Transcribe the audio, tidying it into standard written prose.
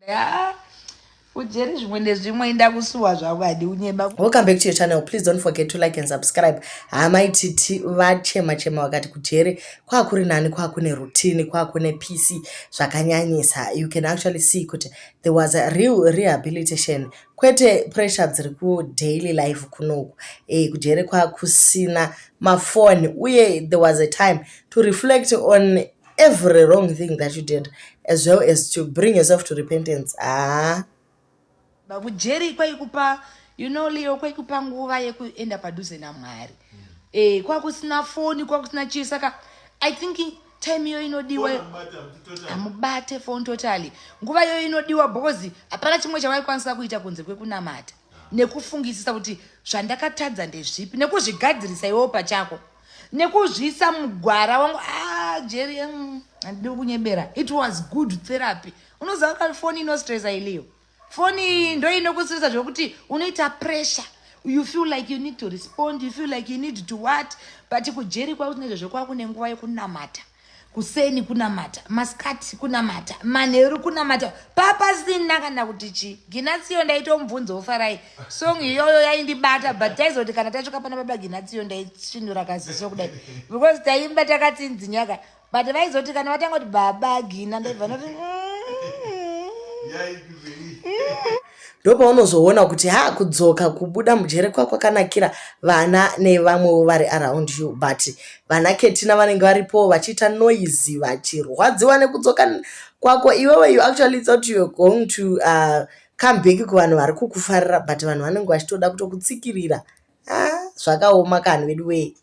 Ya, ujeri zvimwe nezvimwe indakusuwa zvangu, hadi unyeba. Welcome back to your channel. Please don't forget to like and subscribe. Hama ititi vachema chema vakati kujere kwakuri nani, kwakune routine, kwakune peace zvakanyanyisa. You can actually see kuti there was a real rehabilitation, kwete pressure dziri kudaily life kunoku. Kujere kwakusina mafoni uye there was a time to reflect on every wrong thing that you did, as well as to bring yourself to repentance. Ah. Kujeri kwaikupa, Leo, kwaikupa nguva yekuenda padhuze naMwari. Kwakusina foni, kwakusina chii, saka I think time iyoyo inodiwa. Hamubate phone totally. Nguva iyoyo inodiwa because hapana chimwe chawaikwanisa kuita kunze kwekunamata nekufungisisa kuti zvandakatadza ndezvipi, nekuzvigadzirisa iwewo pachako, nekuzviisa mugwara wangu. Ah, jeri, handidi kunyebera, it was good therapy. Unoziva ka, foni inostressa iliyo. Foni ndo inokustressa zvokuti unoita pressure. You feel like you need to respond, you feel like you need to what. But kujeri kwakusina izvozvo. Kwakune nguva yekunamata, kuseni kunamata, masikati kunamata, manheru kunamata. Papasina kana kuti chi Ginatsiyo ndaitomubvunzawo Farai song iyoyo yaindibata, but taizoti kana tasvika pana Baba Ginatsiyo ndaisvinura kaziso kudai, because taimba takatsinzinyaka. But vaizoti kana vatanga kuti "Baba Gina", ndaibva ndoti Ndopaunozoona kuti ha, kudzoka kubuda mujere kwakwakanakira vana nevamwewo vari around you. But vana Ketina vanenge varipo vachiita noise, vachirwadziwa nekudzoka kwako iwewe. You actually thought you were going to come back kuvanhu vari kukufarira, but vanhu vanenge vachitoda kutokutsikirira. Ah, zvakaoma kani vedu wee.